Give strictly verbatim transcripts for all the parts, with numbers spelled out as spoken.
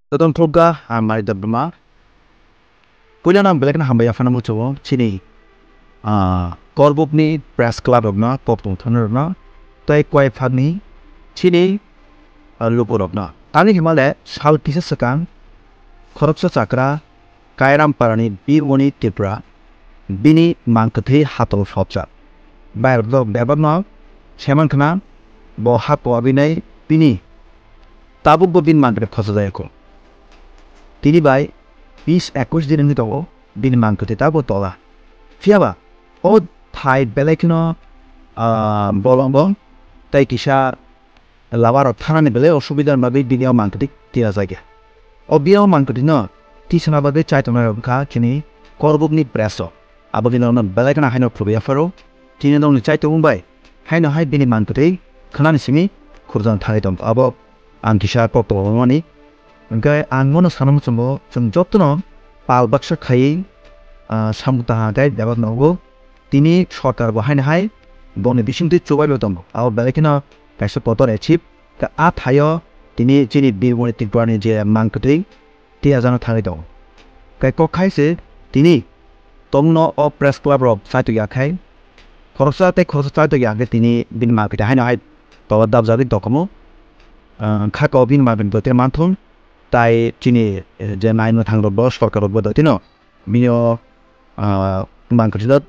Jotono khulumkha, ang Mari Debbarma. Puilano ang belai kheno hambai yaphano muchungo chini, ah, Korbukni press club rokno, kok tongthoknai rokno, tei koi phagni chini, ah, lukurokno. Tamni hwnba le sal kisa swkang khoroksa chakra Kairamparani Birmoni Tripura bini mangkwthwi hatol sopjak. Bai rok bebakno seman khna bo ha koa binai bini tabukbo bini mangkwthwi khosajayakho. Tini bai bis ekwis din wngwi tongo bini mangkwthwi tabukbo tola. Phiyaba o thai belai kheno, ah, bolongo tei kisa lama rok thanani belai osubida ni bagwi bini o mangkwthwi tiyajagya. O bini o mangkwthwino tisana bagwi chaitongnai rok wngkha chini Korbukni press rok. Abo bini rokno belai kheno haino khulumwi yapharo. Chini nokni chaitung bai haino hai bini mangkwthwi khwnani simi khurjang thangwi tongo. Abo ang kisa kok tongmani. Hwnkhe ang bono sana muchungo chwng jotono pal baksa khaiwi, ah, samung tangha khe bebak nogo. Tini sorkar bo haino hai boni bisingtwi chubailo tongo. Abo belai kheno kaisa kotor achieve. Khe a thaio tini chini Birmoni Tripurani je mangkwthwi tiyajano thangwi tongo. Khe kok khai se tini tongno o press club rok chaitokya khai khoroksa tei khoroksa chaitokya khe tini bini mangkwthwi haino hai tola dabjagwi tongkhamu. Ah, khaka o bini mangkwthwi bo tei manthung tai chini, eh, je naimwthang rok bo sorkar rok bo tino bini o, ah, mangkwthwi no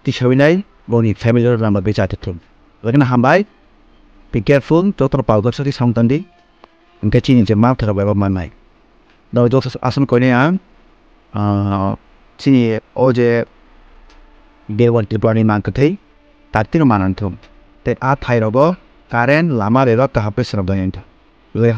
tisawi nai boni family rok ramba becha te thung. Lekha hambai, be careful, joto pal gor sari samung tandi. Hwnkhe chini je mangkwthwi rok bai bo mannai. Doi joto aswk koinai ang, ah, chini o je Birmoni Tripura ni mangkwthwi tak tino manang thung. Tei a thai rogo current lama rerok kaham khe swnam doi thung.